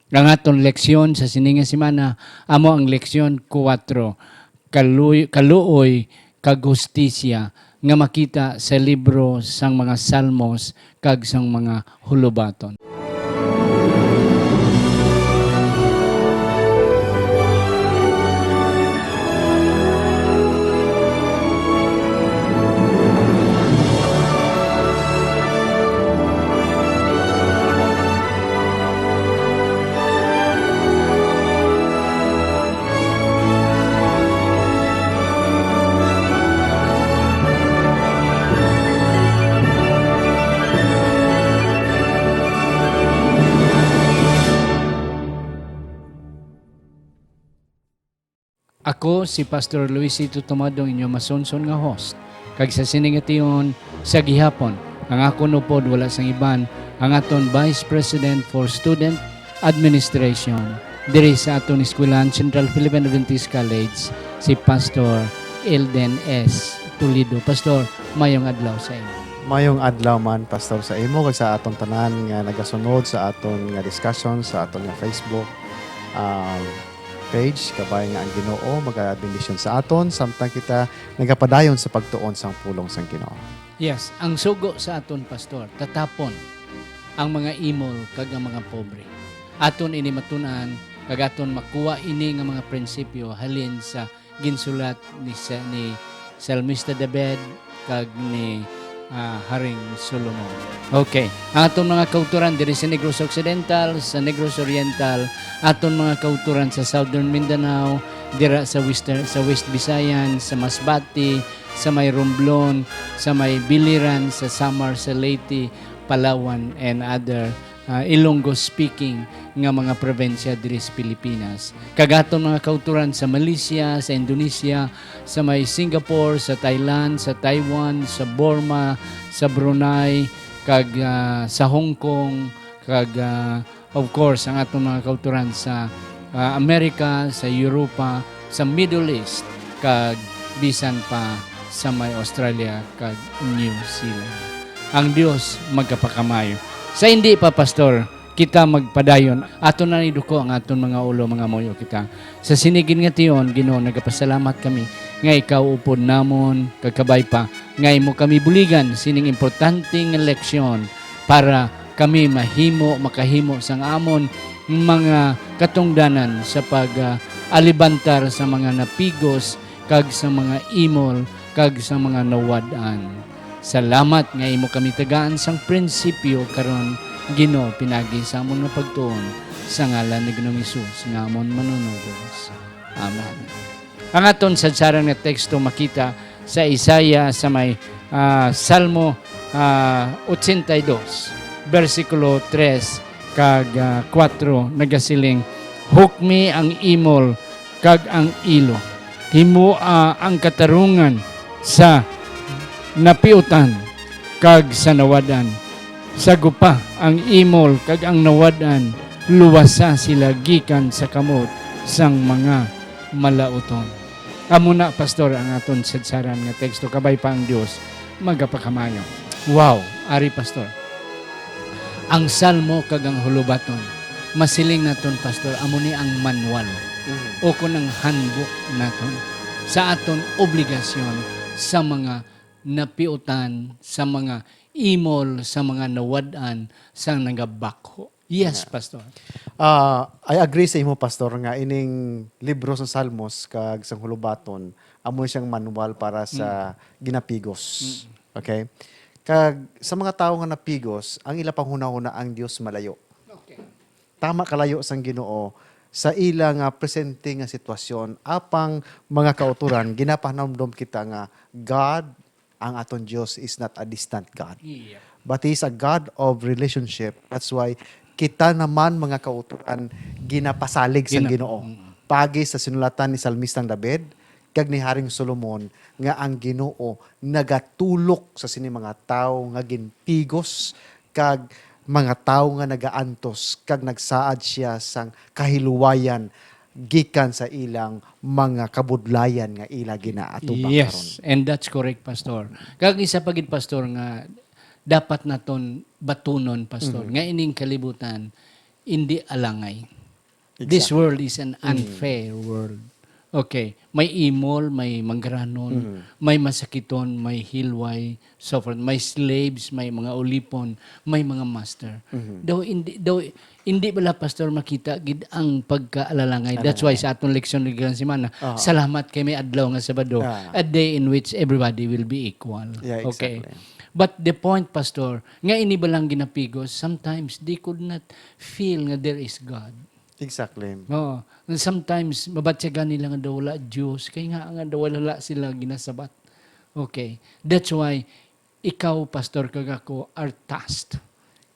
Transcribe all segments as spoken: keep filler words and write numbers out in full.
Ang aton leksyon sa sini nga semana amo ang leksyon kuwatro, kaluy-, kaluoy kag hustisya nga makita sa libro sang mga Salmos kag sang mga Hulubaton. Ako si Pastor Luisito Tomado, inyo masunson nga host. Kag sa sini nga tion, sa gihapon, ang akon upod wala sang iban, ang aton Vice President for Student Administration diri sa aton eskwelahan, Central Philippine Adventist College, si Pastor Elden S. Toledo. Pastor, mayong adlaw sa imo. Mayong adlaw man, Pastor, sa imo kag sa aton tanan nga nagasunod sa aton nga discussion sa aton nga Facebook, um, page. Kabay nga ang Ginoo magabendisyon sa aton samtang kita nagapadayon sa pagtuon sang pulong sang Ginoo. Yes, ang sugo sa aton, Pastor, tatapon ang mga imol kag ang mga pobre. Aton ini matun-an kag aton makuha ini nga mga prinsipyo halin sa ginsulat ni sa-, ni Salmista David kag ni, ah, Haring Solomon. Okay. Ang aton mga kauturan diri sa Negros Occidental, sa Negros Oriental, aton mga kauturan sa Southern Mindanao, dira sa Western, sa West Visayan, sa Masbate, sa may Romblon, sa may Biliran, sa Samar, sa Leyte, Palawan, and other, ah, Ilonggo-speaking nga mga probinsya diri sa Pilipinas. Kag aton mga kauturan sa Malaysia, sa Indonesia, sa may Singapore, sa Thailand, sa Taiwan, sa Burma, sa Brunei, kag, ah, sa Hong Kong, kag, ah, of course, ang aton mga kauturan sa, ah, Amerika, sa Europa, sa Middle East, kag bisan pa sa may Australia kag New Zealand. Ang Dios magkapakamaayo. Sa hindi pa, Pastor, kita magpadayon, aton na iduko ang aton mga ulo, mga muyo kita. Sa sini gid nga tion, Ginoo, nagapasalamat kami nga ikaw upod namon, kag kabay pa nga imo kami buligan sining importante nga leksyon para kami mahimo, makahimo sang amon mga katungdanan sa pag, ah, alibantar sa mga napigos kag sa mga imol kag sa mga nawad-an. Salamat nga imo kami tagaan sang prinsipyo karon, Ginoo, pinagi sa amon nga pagtuon, sa ngalan ni Ginoong Hesus nga amon Manunubos. Amen. Ang aton sadsaran nga teksto makita sa Isaiah, sa may, ah, Salmo, ah, ochenta y dos, bersikulo tres kag, ah, kuwatro, nagasiling, "Hukmi ang imol kag ang ilo. Himoa ang katarungan sa napiutan kag sa nawad-an. Sagupa ang imol kag ang nawad-an, luwasa sila gikan sa kamot sang mga malauton." Amo na, Pastor, ang aton sadsaran nga teksto. Kabay pa ang Dios magapakamayo. Wow, ari, Pastor. Ang Salmo kag ang Hulubaton, masiling naton, Pastor, amo ni ang manual Mhm. o kon ang handbook naton sa aton obligasyon sa mga napiutan, sa mga imol, sa mga nawad-an, sa nagabakho. Yes, Yeah. Pastor. Ah, I agree sa imo, Pastor, nga ining libro sa Salmos kag sang Hulubaton, amo siyang manual para sa Mm. ginapigos. Mm. Okay? Kag sa mga tawo nga napigos, ang ila panghunahuna ang Dios malayo. Okay. Tama kalayo sang Ginoo sa ila nga presente nga sitwasyon, apang mga kauturan, ginapahanumdom kita nga God, ang aton Dios, is not a distant God. Yeah. But He is a God of relationship. That's why kita naman, mga kauturan, ginapasalig sang Gina-, Ginoo. Mm. Pagi sa sinulatan ni Salmistang David kag ni Haring Solomon, nga ang Ginoo nagatulok sa sini mga tawo nga ginpigos kag mga tawo nga nagaantos, kag nagsaad siya sang kahiluwayan gikan sa ilang mga kabudlayan nga ila ginaatubang Yes, karon. And that's correct, Pastor. Kag isa pa gid, Pastor, nga dapat naton batunon, Pastor, Mhm. nga ining kalibutan, hindi alangay. This Exactly. world is an Mm. unfair world. Okay, may imol, may manggaranon, Mm. may masakiton, may hilway, so forth, may slaves, may mga ulipon, may mga master. Mhm. Daw hindi, daw hindi bala, Pastor, makita gid ang pagkaalalangay. That's why Alalangay. sa aton leksyon ni Gran Semana, Aha. salamat kay may adlaw nga Sabado, Ah. a day in which everybody will be equal. Yeah, Okay. exactly. But the point, Pastor, nga ini balang ginapigos, sometimes they could not feel nga there is God. Exactly. Oo. And sometimes, mabatyagan nila nga daw wala Diyos, kay nga, nga daw wala sila ginasabat. Okay. That's why, ikaw, Pastor, kag ako, are tasked.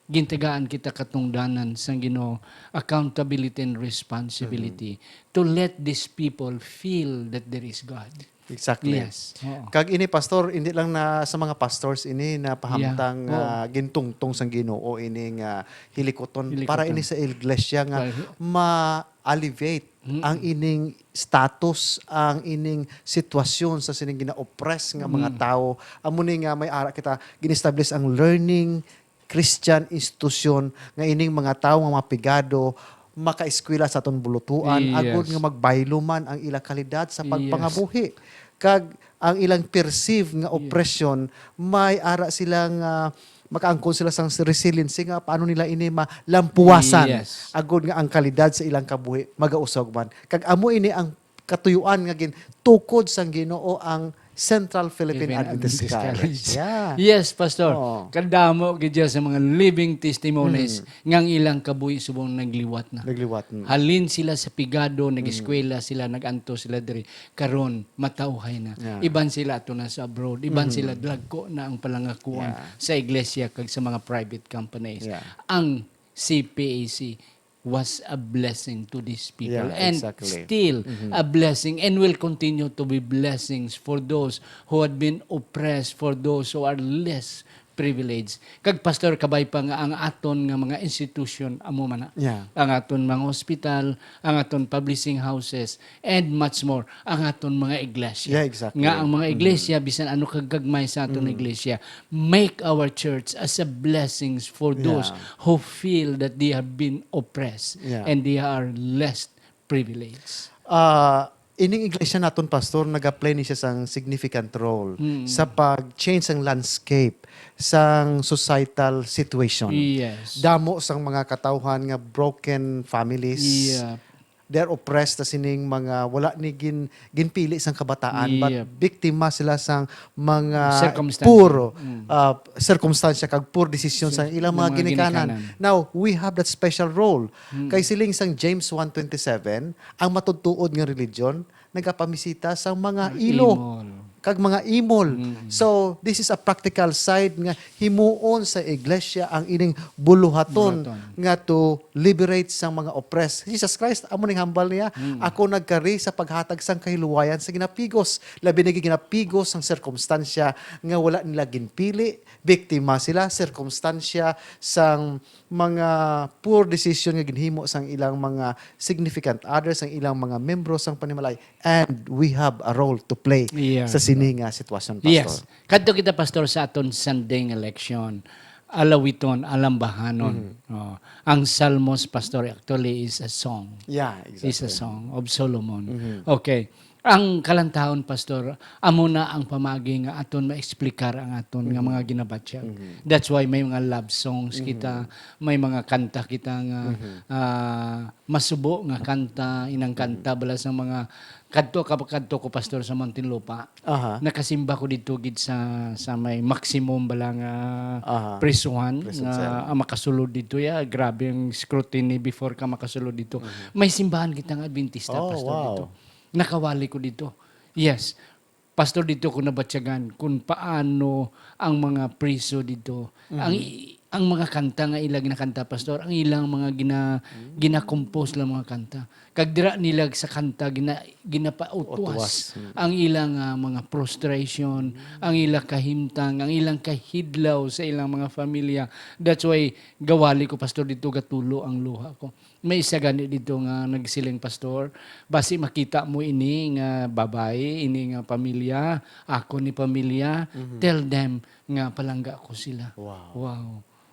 Gintagaan kita katungdanan sang Ginoo, accountability and responsibility Mhm. to let these people feel that there is God. Exactly. Yes. Oo. Kag ini, Pastor, hindi lang na sa mga pastors ini na pahamtang, Yeah. Oo. ah, gintungtong sang Ginoo ini nga hilikoton. Para Hilikoton. ini sa iglesia nga Well, ma-alleviate Mm. ang ining status, ang ining sitwasyon sa sining gina-oppress nga mga Mm. tawo. Amo ni nga may ara kita gin-establish ang learning Christian institusyon nga ining mga tawo nga mga pigado makaeskwela sa aton bulutuan, Yes. agod nga magbaylo man ang ila kalidad sa Yes. pagpangabuhi. Kag ang ilang perceive nga Yes. oppression, may ara sila nga makaangkon sila sang resiliency nga paano nila ini malampuwasan Yes. agod nga ang kalidad sa ilang kabuhi magausog man. Kag amo ini ang katuyuan nga gintukod sang Ginoo ang Central Philippine Philippine Adventist Adventist College. College. Yeah. Yes, Pastor. Oo. Kadamo gid siya sa mga living testimonies Mm. nga ang ilang kabuhi subong nagliwat na. Nagliwat, mm. Halin sila sa pigado, Mm. nag-eskwela sila, nag-antos sila diri. Karon, matauhay na. Yeah. Iban sila ato na sa abroad. Iban Mm. sila, dagko na ang palangakuan Yeah. sa iglesia kag sa mga private companies. Yeah. Ang C P A C was a blessing to these people Yeah, and exactly. still Mm-hmm. a blessing and will continue to be blessings for those who had been oppressed, for those who are less privileged. Kag, Pastor, kabay pa nga ang aton nga mga institution, amo man na. Yeah. Ang aton mga hospital, ang aton publishing houses, and much more, ang aton mga iglesia. Yeah, exactly. Nga ang mga Mm. iglesia, bisan ano kagagmay sa aton Mm. iglesia, make our church as a blessings for those Yeah. who feel that they have been oppressed Yeah. and they are less privileged. Ah, ining iglesia naton, Pastor, nag-play ni siya sang significant role Mm. sa pag-change sang landscape sang societal situation. Yes. Damo sang mga katawhan nga broken families. Yeah. They are oppressed na sining mga wala ni gin-, ginpili sang kabataan, but Yep. biktima sila sang mga Circumstance. poor, Mm. uh, circumstance kag poor decision Sa sang ilang mga mga ginikanan. ginikanan. Now, we have that special role. Mm. Kay siling sang James one twenty-seven, ang matutuod nga religion nagapamisita sang mga Mga ilo imol. kag mga imol. Mm. So, this is a practical side nga himuon sa iglesia ang ining buluhaton Buluhaton. nga to liberate sang mga oppressed. Jesus Christ, amo ning hambal niya, Mm. "Ako nagkari sa paghatag sang kahiluwayan sa ginapigos, labi na gid ginapigos sang sirkumstansya nga wala nila ginpili, biktima sila, sirkumstansya sang mga poor decision nga ginhimo sang ilang mga significant others, sang ilang mga membro sang panimalay." And we have a role to play Yeah. sa sini nga sitwasyon, Pastor. Yes. Kadto kita, Pastor, sa aton Sunday nga leksyon. Alawiton, alambahanon. Mhm. Oh, ang Salmos, Pastor, actually is a song. Yeah, Is a exactly. song of Solomon. Mhm. Okay. Ang kalantahon, Pastor, amo na ang pamagi nga aton ma-explicar ang aton nga Mhm. mga ginabatyag. Mhm. That's why may mga love songs Mhm. kita, may mga kanta kita nga, Mhm. ah, masubo nga kanta, inang kanta Mhm. bala sa mga, kadto ka, kadto ko, Pastor, sa Muntinlupa. Aha. Nakasimba ko didto gid sa, sa may maximum bala nga Aha. prisuhan Prison nga, cell. ah, makasulod didto, ya, grabe ang scrutiny before ka makasulod didto. Mhm. May simbahan kita nga Adventista, Oh, Pastor, wow. didto. Nakawali ko didto. Yes. Pastor, didto ko nabatyagan kung paano ang mga priso didto, ang Mhm. i-, ang mga kanta nga ila ginakanta, Pastor, ang ilang mga gina-, Mm. gina-compose lang mga kanta. Kag dira nila sa kanta gina-, ginapautwas Utwas. Mm. ang ilang, ah, mga frustration, ang ilang kahimtang, ang ilang kahidlaw sa ilang mga familia. That's why gawali ko, Pastor, didto gatulo ang luha ko. May isa gani didto nga nagsiling, Pastor, "Basi makita mo ini nga babayi, ini nga pamilya, ako ni pamilya, Mhm. tell them nga palangga ko sila." Wow. Wow.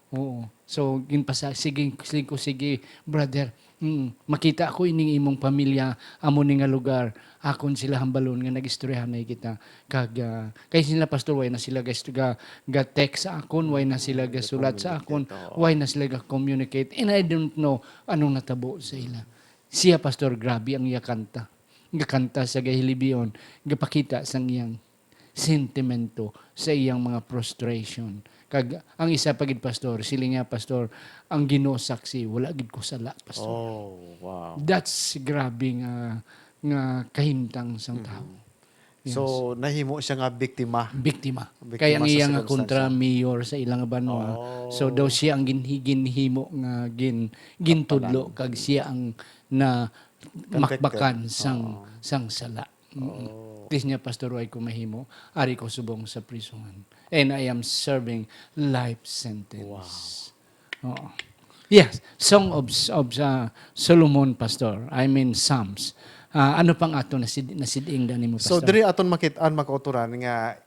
Oo. So, ginpasa-, sige, sige ko, "Sige, brother. Mm, makita ko ining imong pamilya, amo ni nga lugar. Akon sila hambalon nga nag-istoryahanay kita. Kag, ah, kay sila, Pastor, way na sila ga-, ga-, ga-text sa akon, way na sila gasulat sa akon, Ga-communicate, oo. way na sila ga-communicate. And I don't know anong natabo sa ila." Siya, Pastor, grabe ang iya kanta. Gakanta sa gahilibion, gapakita sang iyang sentimento, sa iyang mga frustration. Kag ang isa pa gid, Pastor, siling niya, "Pastor, ang Ginoo saksi, wala gid ko sala, Pastor." Oh, wow. That's grabe nga, nga kahimtang sang Mhm. tao. Yes. So, nahimo siya nga biktima. Biktima. Biktima Kaya ang sa iya nga sirkunstansya. kontra, mayor sa ilang banwa. Oh. So, daw siya ang gin-, ginhimo nga gin-, gintudlo, Kapalan. kag siya ang na Convicted. makbakan sang, Oo. sang sala. Mm-mm. Oh. Please niya, "Pastor, way ko mahimo. Ari ko subong sa prisuhan. And I am serving life sentence." Wow. Oo. Yes, Song of, of, uh, Solomon, Pastor. I mean, Psalms. Ah, ano pang ato nasid-, nasiding da nimo, So, Pastor? diri aton makit-an, mga kauturan, nga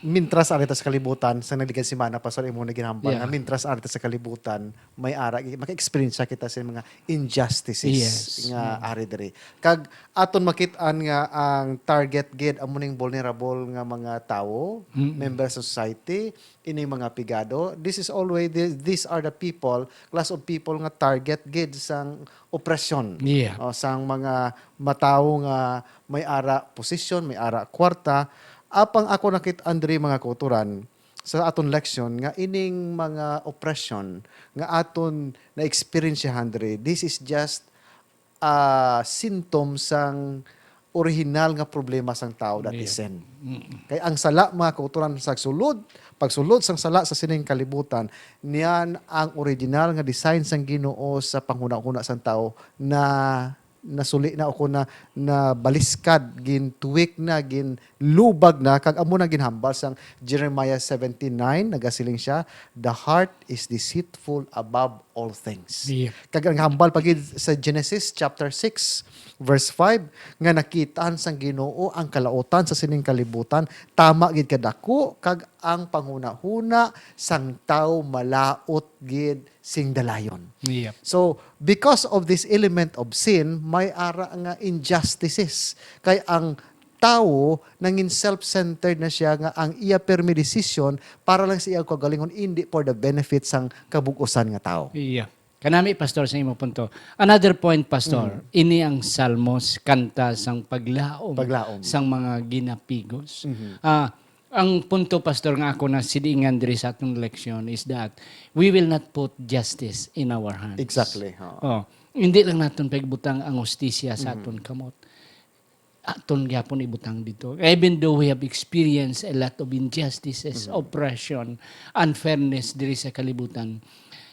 mintras ari ta sa kalibutan, sa nagligad semana, Pastor, imo na ginhambal Yeah. nga mintras ari ta sa kalibutan, may ara, maka-experience kita sa mga injustices Yes. nga Mm. ari diri. Kag aton makit-an nga ang target gid amo ning vulnerable nga mga tawo, Mm-mm. member sa society, ini mga pigado. This is always, the-, these are the people, class of people nga target gid sang opresyon. Yeah. O, sang mga matawo nga may ara posisyon, may ara kwarta. Apang ako nakit-an diri, mga kauturan, sa aton leksyon nga ining mga oppression nga aton na-experience diri, this is just ah, symptom sang orihinal nga problema sang tao that is Yeah. sin. Mm. Kay ang sala, mga kauturan, sa sulod, pagsulod sang sala sa sining kalibutan, niyan ang original nga design sang Ginoo sa panghunahuna sang tao na nasuli na, o kon na, nabaliskad, gintwik na, ginlubag na, kag amo na ginhambal sang Jeremiah seventeen nine, nagasiling siya, "The heart is deceitful above all things." Yeah. Kag ang hambal pa gid sa Genesis chapter six, verse five, nga nakitaan sang Ginoo ang kalautan sa sining kalibutan, tama gid kadako, kag ang panghunahuna sang tawo malaut gid sing dalayon. Yep. So, because of this element of sin, may ara nga injustices. Kay ang tawo nangin self-centered na siya, nga ang iya pirmi desisyon para lang sa iya kaugalingon, indi for the benefit sang kabug-usan nga tawo. Iya. Kanami, Pastor, sa imong punto. Another point, Pastor, Mm. ini ang Salmos, kanta sang paglaom Paglaom. sang mga ginapigos. Mhm. Ah, ang punto, Pastor, nga ako na sidingan diri sa atong leksyon is that we will not put justice in our hands. Exactly, oo. Oh, hindi lang naton pagbutang ang hustisya sa Mhm. aton kamot. Aton gyapon ibutang dito. Even though we have experienced a lot of injustices, Mhm. oppression, unfairness diri sa kalibutan,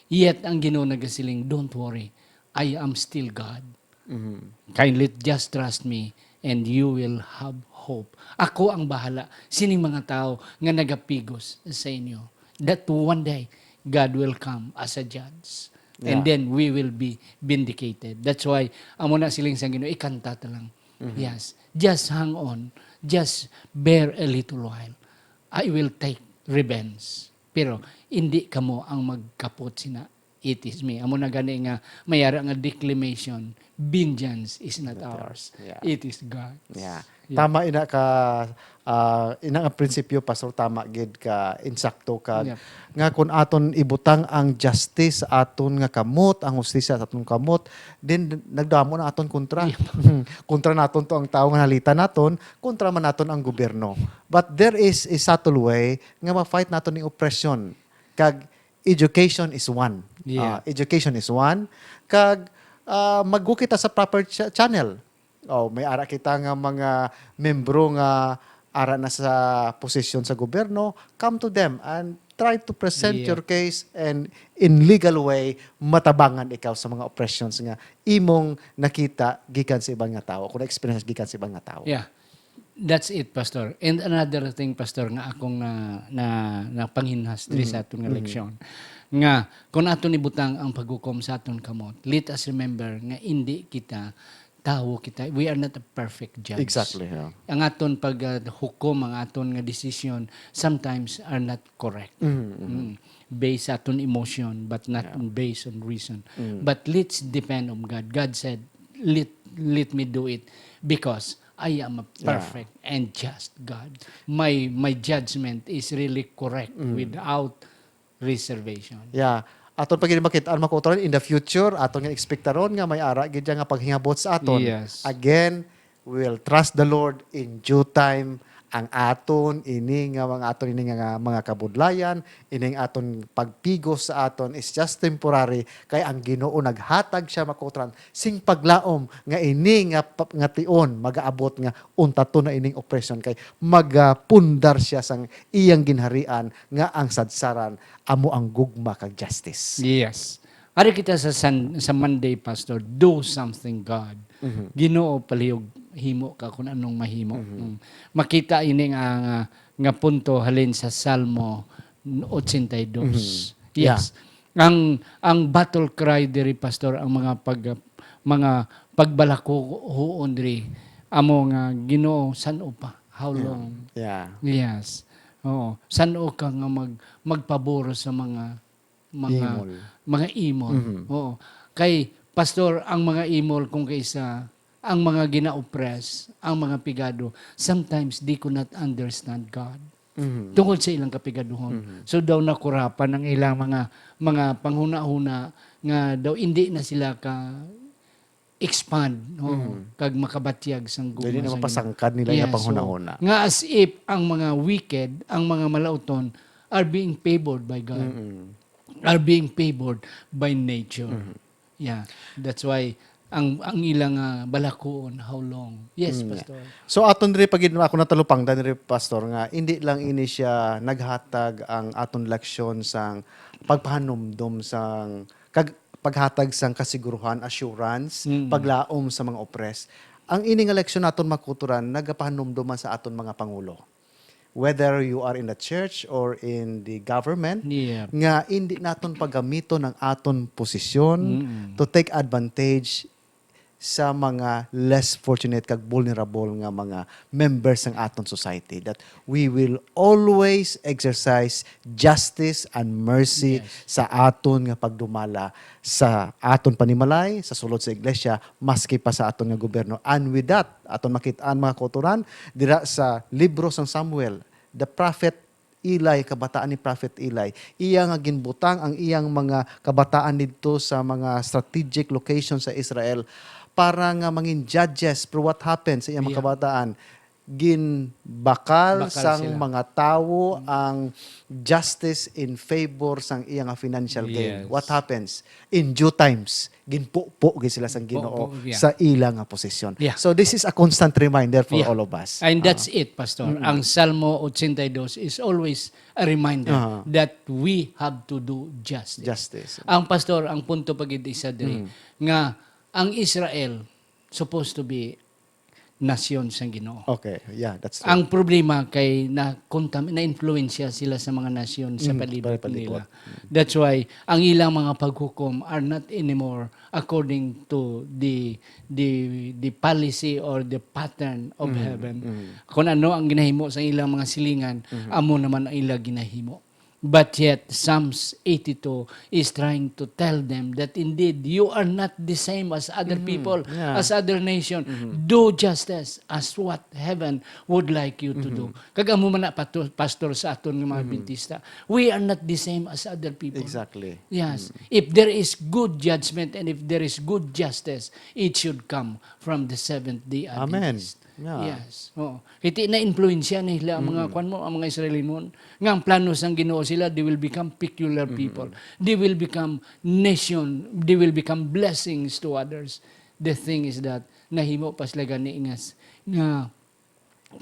yet ang Ginoo nagasiling, "Don't worry, I am still God. Mhm. Kindly just trust me and you will have hope. Ako ang bahala sining mga tawo nga nagapigos sa inyo." That one day, God will come as a judge. And Yeah. then we will be vindicated. That's why, amo na siling sang Ginoo, ikanta ta lang. Mhm. Yes. Just hang on. Just bear a little while. I will take revenge. Pero hindi kamo ang magkapot sina, "It is me." Amo na gani nga may ara nga declamation, "Vengeance is not Not ours. ours. Yeah. It is God's." Yeah. Yeah. Tama ina ka, ah, ina nga prinsipyo, Pastor, tama gid ka, insakto ka. Yep. Nga kun aton ibutang ang justice sa aton nga kamot, ang hustisya sa aton kamot, then nagdamo na aton kontra. Yep. Kontra naton to ang tawo nga nalita naton, kontra man naton ang gobyerno. But there is a subtle way nga ma-fight naton ning oppression. Kag education is one. Yeah. Ah, education is one. Kag, ah, mag-go kita sa proper cha-, channel. Oh, may ara kita nga mga membro nga ara na sa posisyon sa gobyerno, come to them and try to present Yeah. your case and in legal way, matabangan ikaw sa mga oppressions nga imong nakita gikan sa iban nga tawo, kung na-experience gikan sa iban nga tawo. Yeah. That's it, Pastor. And another thing, Pastor, nga akong na, na, napanghinhas diri Mm. sa aton nga Mm. leksyon, nga kung aton ibutang ang paghukom sa aton kamot, let us remember nga indi kita tawo kita. We are not a perfect judge. Exactly, yeah. Ang aton pag, ah, hukom, ang aton nga decision sometimes are not correct. Mm, mm. Mm. Based sa aton emotion, but not Yeah. based on reason. Mm. But let's depend on God. God said, "Let, let me do it because I am a Yeah. perfect and just God. My, my judgment is really correct Mm. without reservation." Yeah. Aton pa gid makit-an, mga kautoran, in the future, aton nga ekspektaron nga may ara gid nga paghingabot sa aton. Yes. Again, we will trust the Lord in due time. Ang aton ini nga mga, aton ini nga, nga mga kabudlayan, ining aton pagpigos sa aton is just temporary, kay ang Ginoo naghatag siya, mga kautoran, sing paglaom nga ini nga pa-, nga tion magaabot nga untaton na ining opresyon, kay magapundar siya sang iyang ginharian nga ang sadsaran amo ang gugma kag justice. Yes. Ari kita sa Sun-, sa Monday, Pastor, do something, God. Mhm. Ginoo, palihog, himo ka kung anong mahimo. Mhm. Mm. Makita ini nga, nga, nga punto halin sa Salmo ochenta y dos. Mhm. Yes. Yeah. Ang, ang battle cry diri, Pastor, ang mga pag-, mga pagbalakuhon diri, amo nga, "Ginoo, san-o pa? How Yeah. long?" Yeah. Yes. Oo. San-o ka nga mag-, magpabor sa mga, mga, Imol. mga imol? Mhm. Oo. Kay, Pastor, ang mga imol, kung kaisa, ang mga gina-oppress, ang mga pigado, sometimes they could not understand God Mhm. tungod sa ilang kapigaduhon. Mhm. So, daw nakurapan ang ilang mga, mga panghunahuna nga daw indi na sila ka expand, no? Mhm. Kag makabatyag sang Dili gugma na sang mapasangkad nila Yes, yung panghunahuna. So, nga as if ang mga wicked, ang mga malauton, are being favored by God, Mm-mm. are being favored by nature. Mhm. Yeah, that's why ang, ang ilang, ah, balakuon, how long? Yes, Mm, yeah. Pastor. So, aton diri pa gid, ako natalupangdan diri, Pastor, nga hindi lang ini siya naghatag ang aton leksyon sang pagpahanumdom sang kag paghatag sang kasiguruhan, assurance, Mm. paglaom sa mga oppressed. Ang ini nga leksyon naton, mga kautoran, nagapahanumdom man sa aton mga pangulo, whether you are in the church or in the government, Yeah. nga indi naton paggamiton ang aton posisyon Mm. to take advantage sa mga less fortunate kag vulnerable nga mga members sang aton society, that we will always exercise justice and mercy Yes. sa aton nga pagdumala sa aton panimalay, sa sulod sa iglesia, maski pa sa aton nga gobyerno. And with that, aton makit-an, mga kautoran, dira sa libro sang Samuel, the prophet Eli, kabataan ni Prophet Eli, iya nga ginbutang ang iyang mga kabataan didto sa mga strategic location sa Israel para nga mangin judges. Pero what happened sa iyang mga Yeah. kabataan? Ginbakal Bakal sang sila. mga tawo Mm. ang justice in favor sang iya nga financial gain. Yes. What happens? In due times, ginpupo gid sila sang Ginoo Pupo, yeah. sa ila nga posisyon. Yeah. So, this is a constant reminder for Yeah. all of us. And that's Ah. it, Pastor. Mm-mm. Ang Salmo ochenta y dos is always a reminder Ah. that we have to do justice. Justice. Ang, Pastor, ang punto pa gid isa diri Mm. nga ang Israel supposed to be nasyon sang Ginoo. Okay, yeah, that's true. Ang problema kay na-contam-, na-influensya sila sa mga nasyon sa Mm, palibot palibot. nila. Mm. That's why ang ilang mga paghukom are not anymore according to the, the, the policy or the pattern of Mm, heaven. mm. Kung ano ang ginahimo sa ilang mga silingan, Mm-hmm. amo naman ang ilang ginahimo. But yet, Psalms eighty-two is trying to tell them that indeed, you are not the same as other Mm, people, yeah. as other nation. Mm-hmm. Do justice as what heaven would like you to do. Mm-hmm. Kag amo man na, pato-, pastor, sa aton nga mga Mm-hmm. Adventista, we are not the same as other people. Exactly. Yes. Mm. If there is good judgment and if there is good justice, it should come from the Seventh-day Amen. Adventist. Yeah. Yes. Oo. Kay ti-, na-influensya na nila ang mga Mm. kwan mo, ang mga Israelinon. Nga ang plano sang Ginoo sila, they will become peculiar Mm. people. They will become nation. They will become blessings to others. The thing is that nahimo pa sila gani nga s-, nga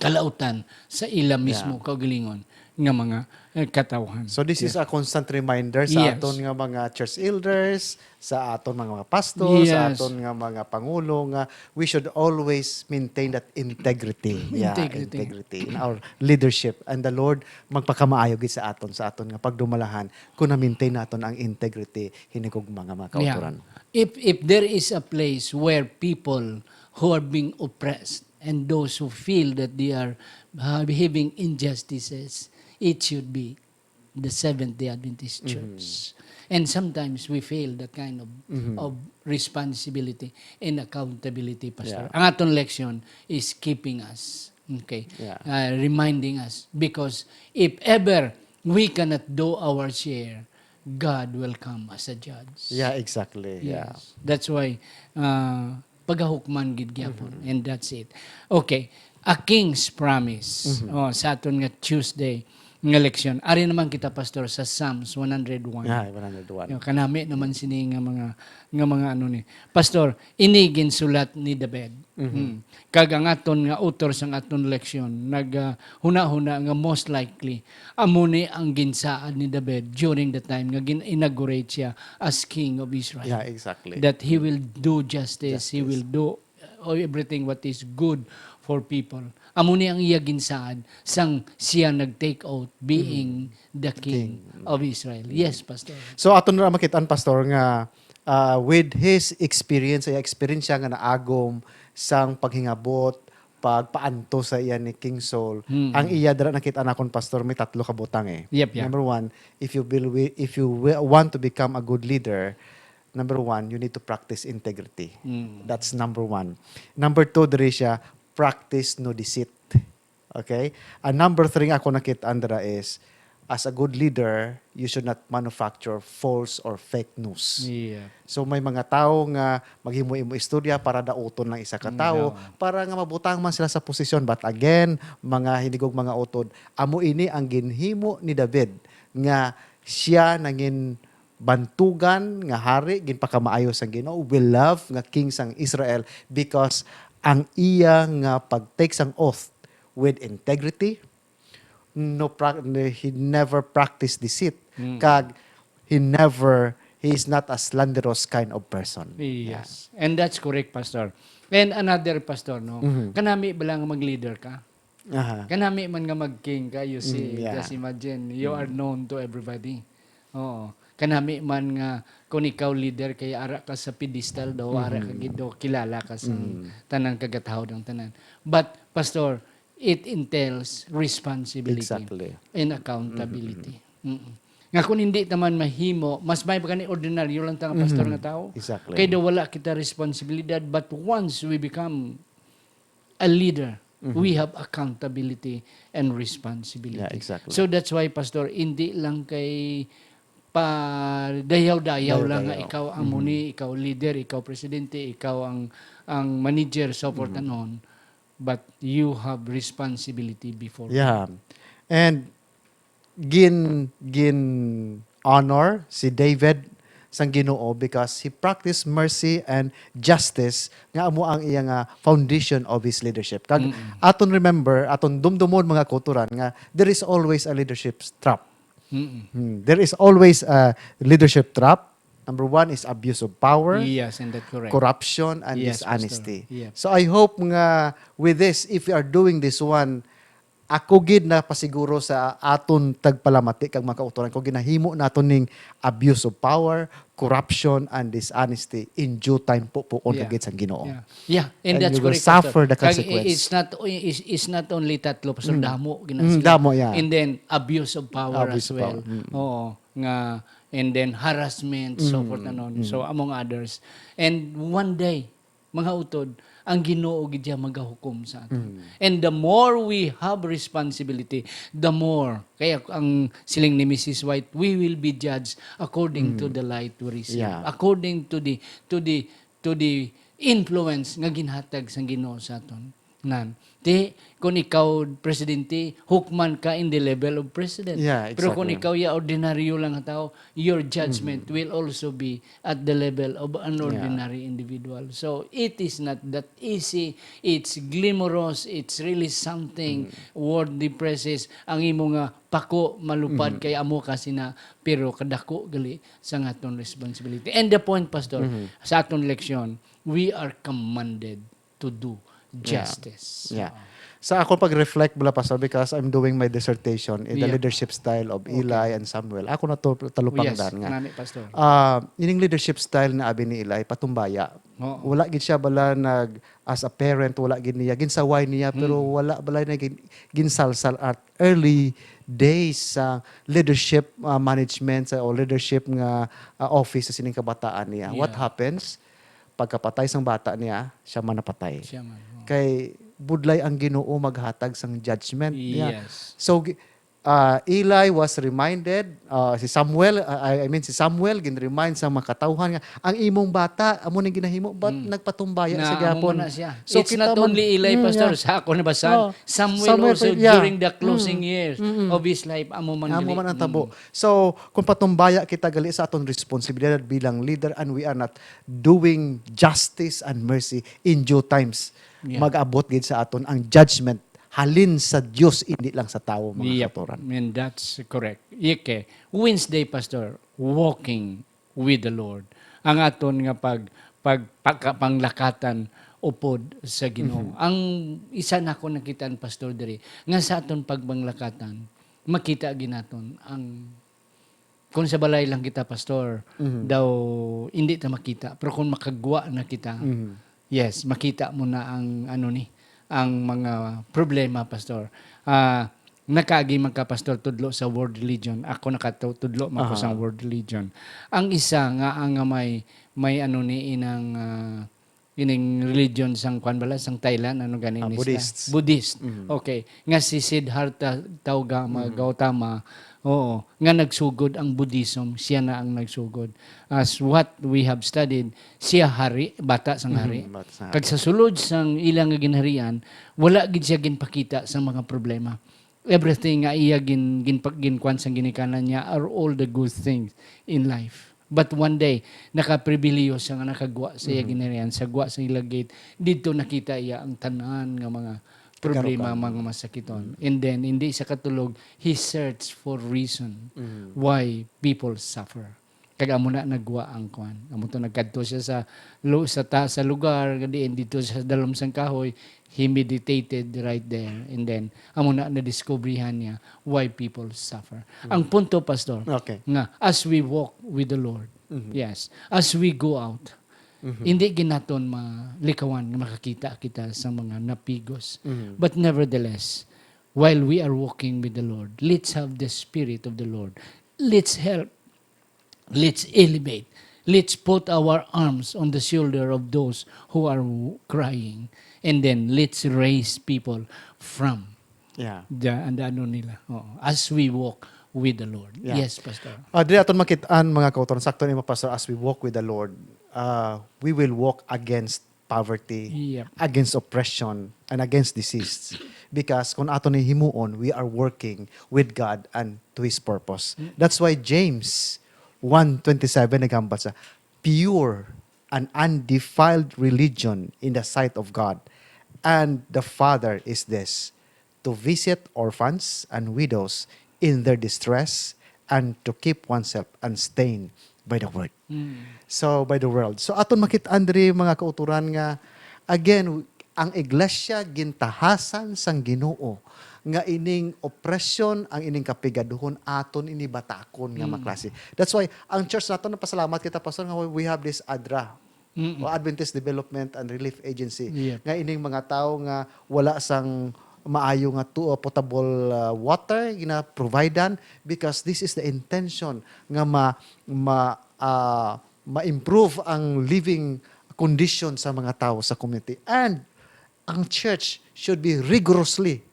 kalautan sa ila mismo Yeah. kaugalingon nga mga, eh, katawhan. So, this is Yeah. a constant reminder sa Yes. aton nga mga church elders, sa aton mga, mga pastor, sa Yes. aton nga mga pangulo, nga we should always maintain that integrity. Yeah, Integrity. integrity in our leadership. And the Lord magpakamaayo gid sa aton, sa aton nga pagdumalahan kung na-maintain naton ang integrity, hinigugma nga mga Yeah. kautoran. If, if there is a place where people who are being oppressed and those who feel that they are, uh, having injustices, it should be the Seventh-day Adventist Church. And sometimes we fail that kind of, of responsibility and accountability, Pastor. Yeah. Ang aton leksyon is keeping us, okay, Yeah. uh, reminding us. Because if ever we cannot do our share, God will come as a judge. Yeah, exactly. Yeah. Yes. That's why, uh, pagahukman gid gyapon. And that's it. Okay. A king's promise. Oh, sa aton nga Tuesday nga leksyon. Ari naman kita, Pastor, sa Psalms one hundred one. Yeah, one hundred one. Yo, kanami naman sini nga mga, nga mga ano ni. Pastor, ini ginsulat ni David. Hmm. Kag ang aton nga author sang aton leksyon, nag, ah, hunahuna nga most likely, amo ni ang ginsaad ni David during the time nga gin-inaugurate siya as king of Israel. Yeah, exactly. That he will do justice, he Justice. will do, uh, everything what is good for people. Amo ni ang iya ginsaad sang siya nag-take oath being the king King. of Israel. Yes, Pastor. So, aton ra makit-an, Pastor, nga, ah, with his experience, iya eksperyensya nga naagom sang paghingabot, pagpaanto sa iya ni King Saul, Mm. ang iya dira nakit-an nakon, Pastor, may tatlo ka butang eh. Yep, yeah. Number one, if you will, if you wi-, want to become a good leader, number one, you need to practice integrity. Mm. That's number one. Number two, diri siya, practice no deceit. Okay? And number three nga ako nakit-an dira is, as a good leader, you should not manufacture false or fake news. Yeah. So, may mga tawo nga maghimo-himo istorya para dauton lang isa ka Mm, tawo, yeah. para nga mabutang man sila sa posisyon. But again, mga hinigog, mga utod, amo ini ang ginhimo ni David, nga siya nangin bantugan nga hari, ginpakamaayo sang Ginoo, beloved nga king sang Israel, because ang iya nga pag-take sang oath with integrity, no pra-, he never practiced deceit, Mm. kag he never, he is not a slanderous kind of person. Yes. And that's correct, Pastor. And another, Pastor, no? Mhm. Kanami bala nga mag-leader ka? Aha. Kanami man nga mag-king ka, you see, Mm, yeah. just imagine, you are Mm. known to everybody. Oo. Kanami man nga kung ikaw leader, kay ara ka sa pedestal daw, ara ka Mhm. gid daw, kilala ka sa Mm. tanang kagatawo ng tanan. But, Pastor, it entails responsibility Exactly. and accountability. Mm-mm. Nga kung hindi ta man mahimo, mas may pa gani ordinaryo lang ta nga pastor Mm-hmm. nga tao. Exactly. Kay daw wala kita responsibilidad, but once we become a leader, Mm-hmm. we have accountability and responsibility. Yeah, exactly. So that's why, Pastor, hindi lang kay pa dayaw-dayaw lang nga Dayaw-dayaw. ikaw ang Mm-hmm. muni, ikaw leader, ikaw presidente, ikaw ang, ang manager, so forth Mm-hmm. and on. But you have responsibility before Yeah. God. And gin, gin honor si David sang Ginoo because he practiced mercy and justice nga amo ang iya nga foundation of his leadership. Kag Mm-mm. aton remember, aton dumdumon, mga kauturan, nga there is always a leadership trap. Mm-mm. Hmm. There is always a leadership trap. Number one is abuse of power, Yes, and that's correct. corruption, and Yes, Pastor. dishonesty. Yep. So I hope nga with this, if we are doing this one, ako gid napasiguro sa aton tagpalamati kag mga kauturan, kung ginahimo naton ning abuse of power, corruption, and dishonesty, in due time po, puon Yeah. ka gid sang Ginoo. Yeah. Yeah, and And that's you will correct, Pastor. suffer the Kag i-, consequence. it's not, it's, it's not only tatlo, Pastor, Mm. damo, gina-, Mm, sila. damo, yeah. And then, abuse of power Abuse as of well. power. Mm. Oo, nga, and then harassment, so Mm. forth and on. So, Mm. among others. And one day, mga utod, ang Ginoo gid siya magahukom sa aton. Mm. And the more we have responsibility, the more, kaya ang siling ni Missus White, "We will be judged according to Mm. the light we receive." Yeah. According to the, to the, to the influence nga ginhatag sang Ginoo sa aton. Nan. Ti, kung ikaw presidente, hukman ka in the level of president. Yeah, Pero kung exactly. ikaw ya ordinaryo lang nga tao, your judgment Mm. will also be at the level of an Yeah. ordinary individual. So, it is not that easy. It's glamorous. It's really something Mm. worthy praises. Ang imo nga pako malupad Mm. kay amo ka sina, pero kadako gali sa aton responsibility. And the point, Pastor, Mm-hmm. sa aton leksyon, we are commanded to do Yeah. justice. Yeah. Oo. Sa ako pag-reflect bala, Pastor, because I'm doing my dissertation in the Yeah. leadership style of Okay. Eli and Samuel. Ako na to, Oh, yes, talupangdan nga. Nani, Pastor. Ah, ining leadership style na abi ni Eli, patumbaya. Oo. Wala gid siya bala nag, as a parent, wala gid niya, ginsaway niya, pero Hmm. wala bala na gin-, ginsalsal at early days sa leadership, ah, management sa, o leadership nga, ah, office sa sining kabataan niya. What Yeah. happens? Pagkapatay sang bata niya, siya man napatay. Siya man, oh. Kay budlay ang Ginoo maghatag sang judgment niya. Yes. So, gi-, ah, Eli was reminded, ah, si Samuel, ah, I, I mean, si Samuel, gin-remind sa mga katawhan nga, "Ang imong bata, amo ning ginahimo, but Mm. nagpatumbaya Na, sa amo gyapon." man na siya. So, It's kita not man, only Eli, mm, Pastor, yeah. sa ako nabasa, Oh, Samuel Samuel also pa, yeah. during the closing Mm. years Mm-mm. of his life, amo man Amo gali. man ang tabo. Mm. So, kung patumbaya kita gali sa aton responsibilidad bilang leader and we are not doing justice and mercy in due times, Yeah. mag-abot gid sa aton ang judgment halin sa Dios, hindi lang sa tawo, mga Yep. kautoran. And that's correct. Okay. Wednesday, Pastor, walking with the Lord. Ang aton nga pag-, pag-, pagkapanglakatan upod sa Ginoo. Mhm. Ang isa nako nakitaan, Pastor, diri, nga sa aton pagpanglakatan, makita gid naton ang, kung sa balay lang kita, Pastor, Mhm. daw hindi ta makita. Pero kung makagwa na kita, Mhm. yes, makita mo na ang, ano ni, ang mga problema, Pastor. Ah, nakaagi man ka, Pastor, tudlo sa world religion. Ako nakatudlo man ko Aha. sa world religion. Ang isa nga, ang nga may, may ano ni inang, ah, ining religion sang, kwan bala, sang Thailand, ano gani Ah, ni sila? Buddhists. Buddhist. Mhm. Okay. Nga si Siddhartha Tauga, mga Mhm. Gautama, oo, nga nagsugod ang Buddhism, siya na ang nagsugod. As what we have studied, siya hari, bata sang Mhm, hari. bata sang Kag hari. sa sulod sang ila nga ginharian, wala gid siya ginpakita sa mga problema. Everything nga iya gin-, gin-, ginkuan sang ginikanan niya are all the good things in life. But one day, nakapribiliyo siya nga nakagwa sa iya Mhm. ginharian, sa gwa sa ila gate, didto nakita iya ang tanan nga mga problema, Karukan. mga masakiton. Mhm. And then, hindi siya katulog, he searched for reason Mhm. why people suffer. Kag amo na nagwa ang kwan. Amo to, nagkadto siya sa lu-, sa ta-, sa lugar nga diin didto sa dalom sang kahoy, he meditated right there. And then, amo na nadiskubrihan niya why people suffer. Mm. Ang punto, Pastor, Okay. nga as we walk with the Lord, Mhm. yes, as we go out, Mhm. hindi gid naton malikawan nga makakita kita sa mga napigos. Mhm. But nevertheless, while we are walking with the Lord, let's have the Spirit of the Lord. Let's help. Let's elevate. Let's put our arms on the shoulder of those who are w-, crying. And then let's raise people from Yeah. the, and ano nila. Oo. As we walk with the Lord. Yeah. Yes, Pastor. Ah, dili aton makit-an, mga kautoran, sakto nimo, Pastor, as we walk with the Lord, ah, we will walk against poverty, Yep. against oppression, and against disease. Because kung ato ni himuon, we are working with God and to His purpose. Mm. That's why James one twenty-seven naghambal sa, "Pure and undefiled religion in the sight of God and the Father is this, to visit orphans and widows in their distress and to keep oneself unstained by the word." Mm. So, by the world. So, aton makit-an diri, mga kautoran, nga, again, ang iglesia gintahasan sang Ginoo nga ining oppression, ang ining kapigaduhon, aton ini batakon nga Mm. maklase. That's why, ang church nato, napasalamat kita, Pastor, nga we have this ADRA, Mm-mm. o Adventist Development and Relief Agency, Yep. nga ining mga tawo nga wala sang maayo nga tu-, uh, potable, uh, water, gina-providean, because this is the intention nga ma-, ma-, uh, ma-improve ang living condition sa mga tawo sa community. And ang church should be rigorously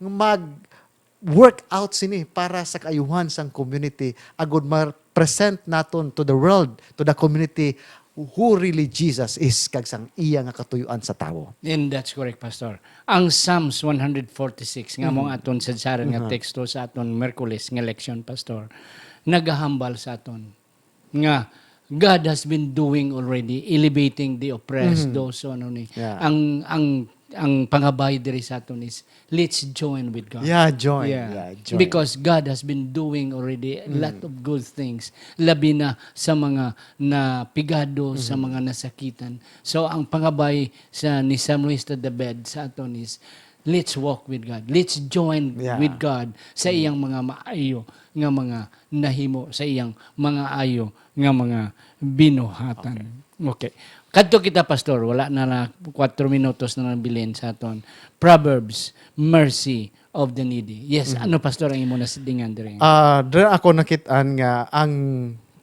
mag-work out sini para sa kaayuhan sang community, agud ma-present naton to the world, to the community, who really Jesus is, kag sang iya nga katuyoan sa tawo. And that's correct, Pastor. Ang Psalms one hundred forty-six, nga Mhm. mong aton sadsaran nga Mhm. teksto sa aton Miyerkules nga leksyon, Pastor, nagahambal sa aton nga God has been doing already, elevating the oppressed, Mhm. those, so, ano ni, Yeah. ang, ang, ang pangabay diri sa aton is, let's join with God. Yeah, join. Yeah. Yeah, join. Because God has been doing already a Mm. lot of good things, labi na sa mga napigado, sa Mhm. mga nasakitan. So, ang pangabay sa ni Psalmista David sa aton is, Let's walk with God. Let's join Yeah. with God sa Mm. iyang mga maayo nga mga nahimo, sa iyang mga ayo nga mga binuhatan. Okay. Okay. Kadto kita, Pastor. Wala na na, kuwatro minutos na lang bilin sa aton. Proverbs, mercy of the needy. Yes, Mhm. ano, Pastor, ang imo nasidingan diri? Ah, dira ako nakit-an nga ang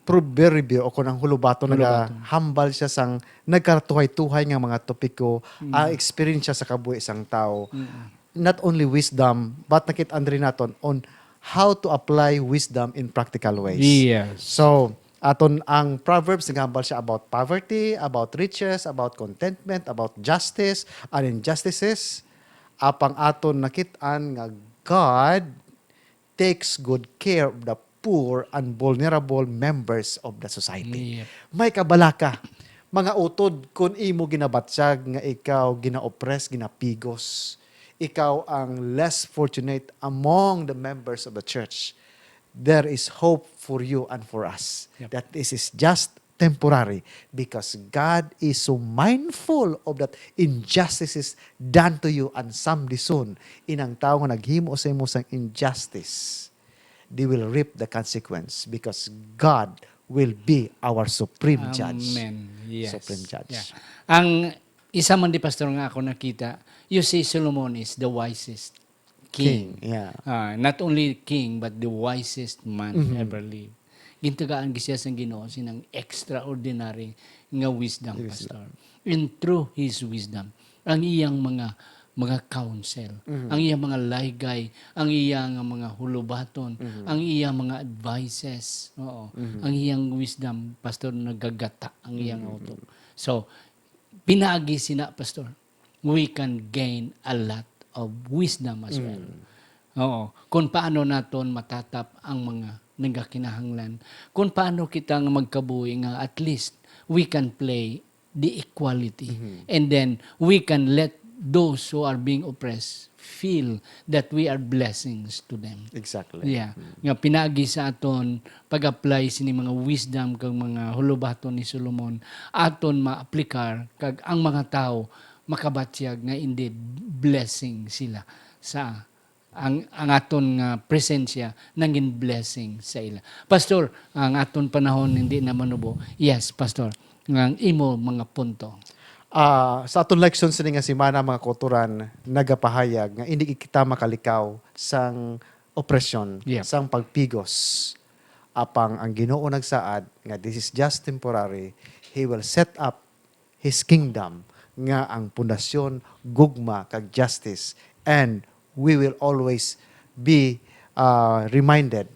proverbio o kung ang hulubaton Hulubaton. nagahambal siya sang nagkatuhay-tuhay nga mga topiko, Mm. ang eksperyensya sa kabuhi sang tawo. Mm. Not only wisdom, but nakit-an diri naton on how to apply wisdom in practical ways. Yes. So, aton ang Proverbs, nagahambal siya about poverty, about riches, about contentment, about justice and injustices. Apang aton nakit-an nga God takes good care of the poor and vulnerable members of the society. Yep. May kabalaka, mga utod, kung imo ginabatyag nga ikaw gina-oppress, ginapigos, ikaw ang less fortunate among the members of the church, there is hope for you and for us Yep. that this is just temporary, because God is so mindful of that injustices done to you, and someday soon, inang tawo nga naghimo sa imo sang injustice, they will reap the consequence, because God will be our supreme judge. Amen. Yes. Supreme judge. Yeah. Ang isa man di, Pastor, nga ako nakita, you see, Solomon is the wisest king. King, yeah. Ah, not only king, but the wisest man Mhm. ever lived. Gintagaan siya sang Ginoo sinang extraordinary nga wisdom, Wisdom. Pastor. And through his wisdom, ang iyang mga, mga counsel, Mhm. ang iyang mga laygay, ang iyang mga hulubaton, Mhm. ang iyang mga advices, oo, Mhm. ang iyang wisdom, Pastor, nagagata ang iyang Mhm. utok. So, pinaagi sina, Pastor, we can gain a lot of wisdom as well. Mm. Oo. Kung paano naton matatap ang mga nagakinahanglan. Kung paano kita nga magkabuhi nga at least we can play the equality. Mhm. And then we can let those who are being oppressed feel that we are blessings to them. Exactly. Yeah. Mm. Nga pinaagi sa aton pag-apply sini mga wisdom kag mga hulubaton ni Solomon, aton maaplikar kag ang mga tawo makabatyag nga indeed blessing sila sa ang, ang aton nga presensya nangin blessing sa ila. Pastor, ang aton panahon hindi na manubo. Yes, Pastor, ang imo mga punto. Ah, sa aton leksyon sini nga semana, mga kautoran, nagapahayag nga hindi kita makalikaw sang opresyon, Yep. sang pagpigos. Apang ang Ginoo nagsaad nga this is just temporary. He will set up His kingdom, nga ang pundasyon gugma kag justice. And we will always be, uh, reminded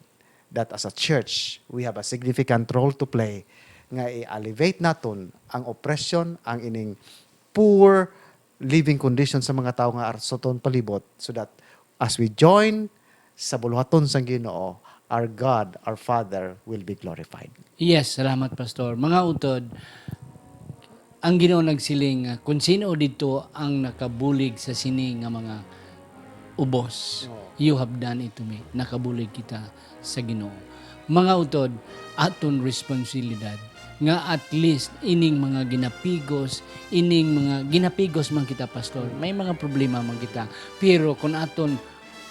that as a church, we have a significant role to play nga i-alleviate naton ang oppression, ang ining poor living condition sa mga tawo nga ar-, sa aton palibot, so that as we join sa buluhaton sang Ginoo, our God, our Father, will be glorified. Yes, salamat, Pastor. Mga utod, ang Ginoo nagsiling nga, "Kon sino didto ang nakabulig sa sini nga mga ubos, Oo. you have done it to me." Nakabulig kita sa Ginoo. Mga utod, aton responsibilidad nga at least ining mga ginapigos, ining mga ginapigos man kita, Pastor. Mm. May mga problema man kita. Pero kung aton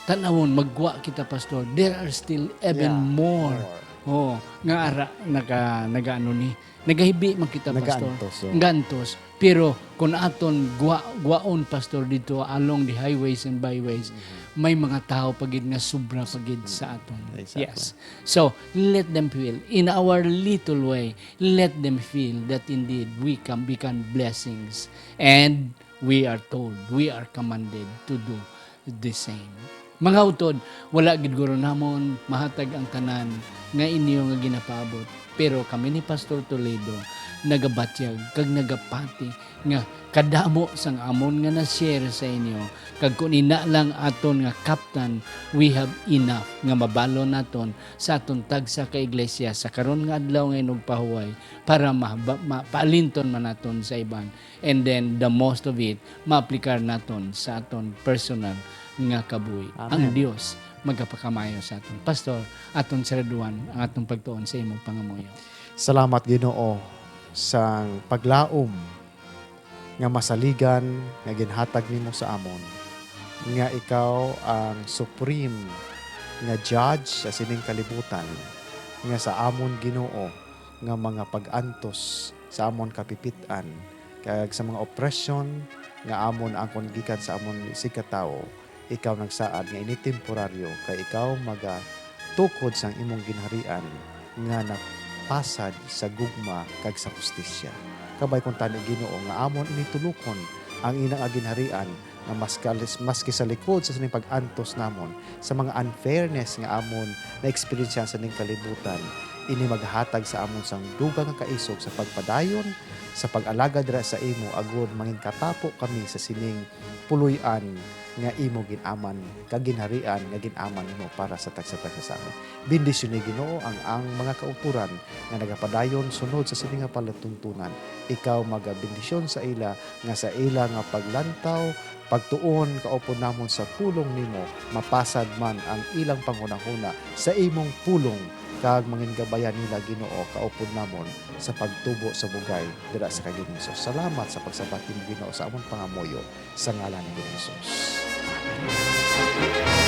tan-awon, maggwa kita, Pastor, there are still even Yeah, more. more. Oh, nga ara, naga-, nagaano ni, nagahibi man kita, Pastor. Nagaantos, oh. Nagaantos. Pero kung aton gwa-, gwaon, Pastor, dito along the highways and byways, Mhm. may mga tao pa gid nga sobra pa gid sa aton. Exactly. Yes. So, let them feel. In our little way, let them feel that indeed we can become blessings. And we are told, we are commanded to do the same. Mga utod, wala gid guro namon mahatag ang tanan nga inyo nga ginapaabot, pero kami ni Pastor Toledo nagabatyag kag nagapati nga kadamo sang amon nga na-share sa inyo, kag kun ina lang aton nga kaptan, we have enough nga mabalon naton sa aton tagsa ka iglesia sa karon nga adlaw nga inugpahuway para mahaba-, mapaalinton man naton sa iban. And then, the most of it, maaplikar naton sa aton personal nga kabuhi. Amen. Ang Dios magapakamayo sa aton. Pastor, aton saraduan ang atong pagtuon sa imong pangamuyo. Salamat, Ginoo, sang paglaom nga masaligan nga ginhatag nimo sa amon. nga ikaw ang supreme nga judge sa sining kalibutan, nga sa amon, Ginoo, nga mga pag-antos sa amon kapipit-an, kag sa mga opresyon nga amon angkon gikan sa amon sigkatawo, ikaw nagsaad nga ini temporaryo, kay ikaw magatukod sang imong ginharian nga napasad sa gugma kag sa hustisya. Kabay kuntani, Ginoo, nga amon ini tulokon ang ina nga ginharian, nga mas kalis-, maski sa likod sa sining pag-antos namon sa mga unfairness nga amon na-eksperyensyahan sa ning kalibutan, ini maghatag sa amon sang dugang nga kaisog sa pagpadayon sa pag-alagad dira sa imo, agod mangin katapo kami sa sining puloy-an nga imo gin-aman, kag ginharian nga gin-aman nimo para sa tagsa-tagsa sa amon. Bendisyoni, Ginoo, ang, ang mga kautoran nga nagapadayon sunod sa sini nga palatuntunan. Ikaw magabendisyon sa ila, nga sa ila nga paglantaw, pagtuon, kaupod namon sa pulong nimo, mapasad man ang ilang panghunahuna sa imong pulong, kag mangingabayan nila, Ginoo, kaupod namon sa pagtubo sa bugay dira sa kay Ginoong Jesus. Salamat sa pagsabat nimo, Ginoo, sa amon pangamuyo, sa ngalan ni Ginoong Jesus. Amen.